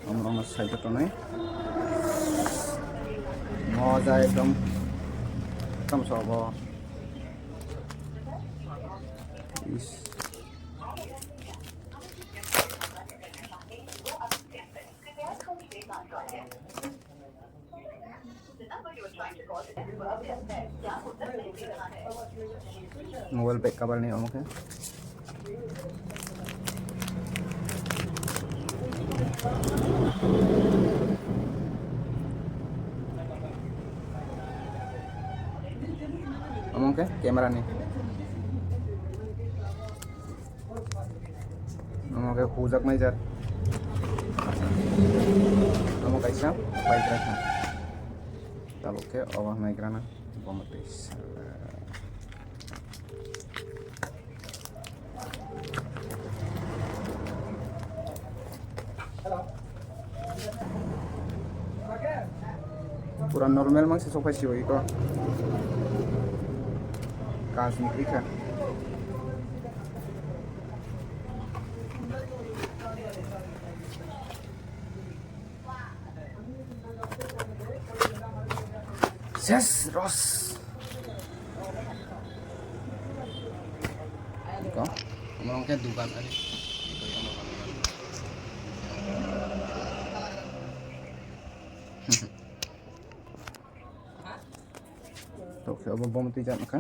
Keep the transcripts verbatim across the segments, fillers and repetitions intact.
Omorokno side o tonwi. Moja ekdom, ekdom sobo. Is. Mobile back cover ni omo khe. Omo khe camera ni. Omo khe hujaknai jat. Omo kaisa paidra kha. Tabuk khe obo naigrana bomo twi sala. Pura normal mang se sopai si oi ko. Kas ni kri kha. Ses ros. Ko, omo khe dukan ani. Tokhe obo bom twi jak kha.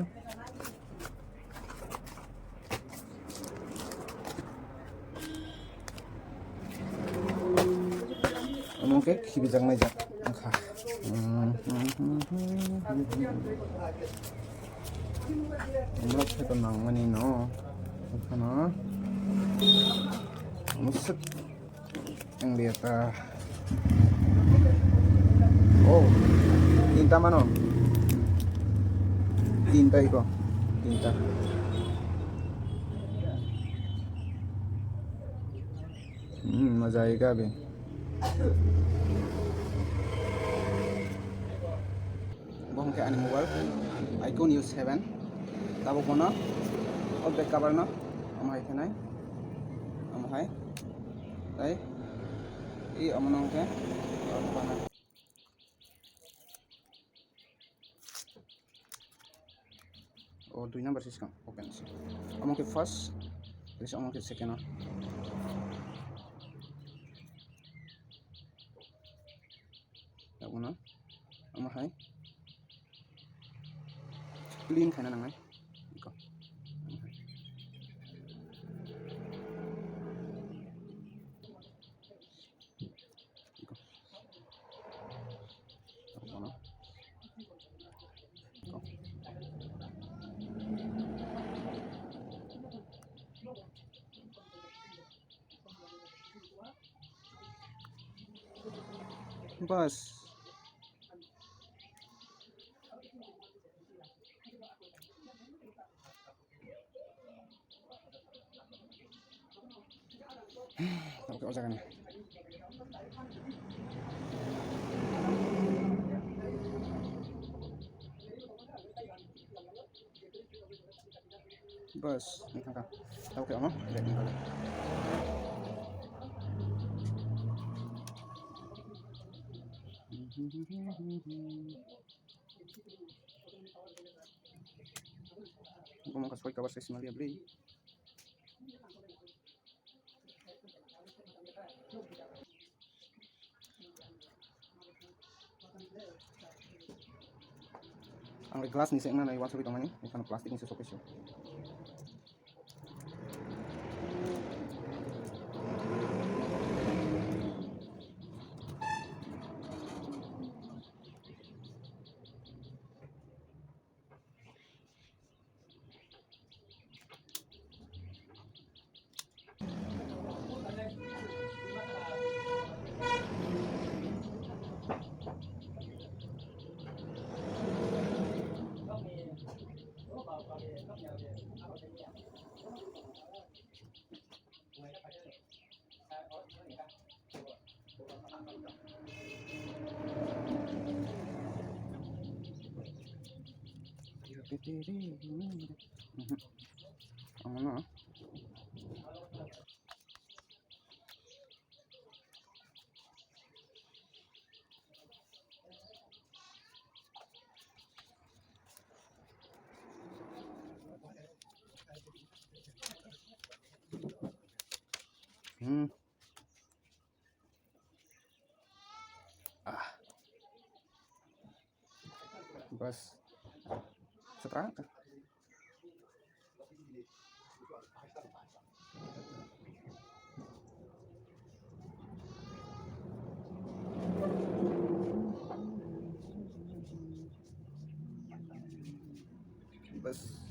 Omo khe khibijaknai jak wngkha. Omo khe to nangmani no. Wngkhano. Omo swk. Ang liya ta. Oh, tinta mano. Tinta iko. Tinta. Hmm, maza aega abhi. Bo hwnkhe ani mobile, Iqoo Neo seven. Tabuk bono o back cover no omo hai khe nai, omo hai, tei i omo no hwnkhe o dui number se swkang open se. Omo khe first, tei omo khe second o. Tabuk no omo hai clean khaina nangnai. Iko. Iko. Iko. Bas. Oke, o jaga ni. Bas, wngkha kha. Tamo khe omo, red ni colour. Omo wngkha soi cover se swnam liya bwrwi. Ang glass ni se wngna nai uansugwi tongmani, ekhano plastic ni se sokoi sio. Mhm. Omono. Hmm. Ah. Bas. Sekarang. Bas.